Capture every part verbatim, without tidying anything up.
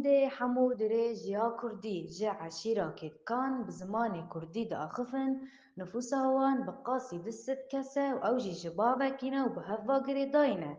Dê hemû dirêj ya kurdî ji eşîra Kêtkan bi zimanê kurdî diaxifin, nifûsa wan bi qasî du sed kes e û ew jî ji bavekî ne û bi hev ve girêdayî ne.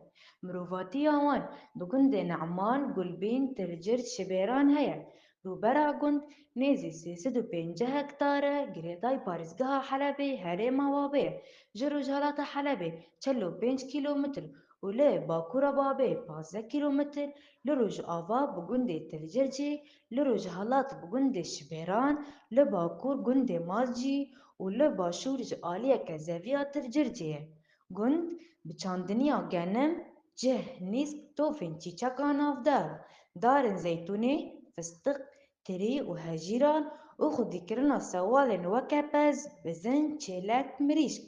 Mirovatiya wan bi gundê Ne'man, Gulbîn, Tircirc, Şibêran heye. Rûbera gund nêzî sê sed û pêncî hektar e, girêdayî parêzgeha Helebê, herêma Babê ye. Ji rojhilata Helebê çil û pênc kîlometr û li bakûra Babê pazdeh kîlometr, li rojava bi gundê Tircircê, li rojhilat bi gundê Şibêran, li bakûr gundê Mazcî û li başûr ji aliyeke zeviya Tircircê ye. Gund bi çandiniya genim, cih, nîsk, tofên çîçekan navdar, darên zeytûnê, fistiq, tirî û hejîran û xwedîkirina sewalên weke pez, bizin, çêlek, mirîşk.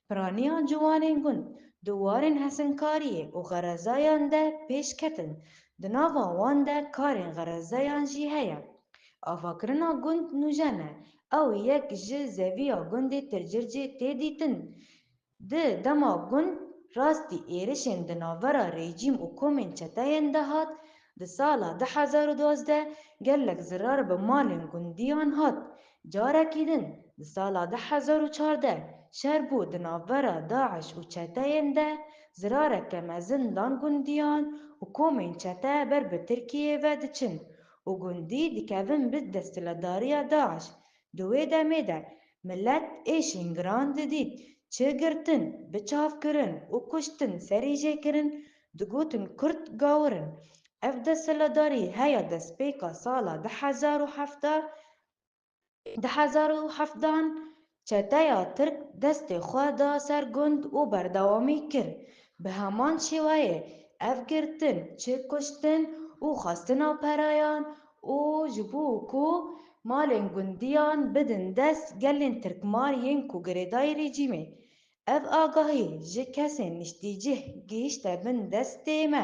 Piraniya ciwanên gund di warên hesinkariyê û xerezayan de pêş ketin, di nava wan de karên xerezayan jî heye. Avakirina gund nûjen e, ew yek ji zeviya gundê Tircircê tê dîtin. Di dema gund rastî êrişên di navbera rejîm û komên çeteyên de hat, di sala du hezar û duwazdeh gelek zirar bi malên gundiyan hat. Carekî din, di sala du hezar û çardeh şer bû di navbera DAIŞ û çeteyên de, zirareke mezin dan gundiyan û komên çete ber bi Tirkiyeyê ve diçin û gundî dikevin bi desthilatdariya DAIŞ. Di wê demê de milet êşên giran didît, çi girtin, biçavkirin û kuştin serî jê kirin, digotin Kurd gawir in. Ev desthilatdarî heya destpêka sala du hezar û hevdeh, du hezar û hevdehan çeteya Tirk destê xwe da ser gund û berdewamî kir. Bi heman şêweyê ev girtin, çi kuştin û xwestina perayan û ji bo ku malên gundiyan bidin dest gelên tirkmar yên ku girêdayî rejîmê. Ev agahî ji kesên niştîcih gihîşte bin destê me.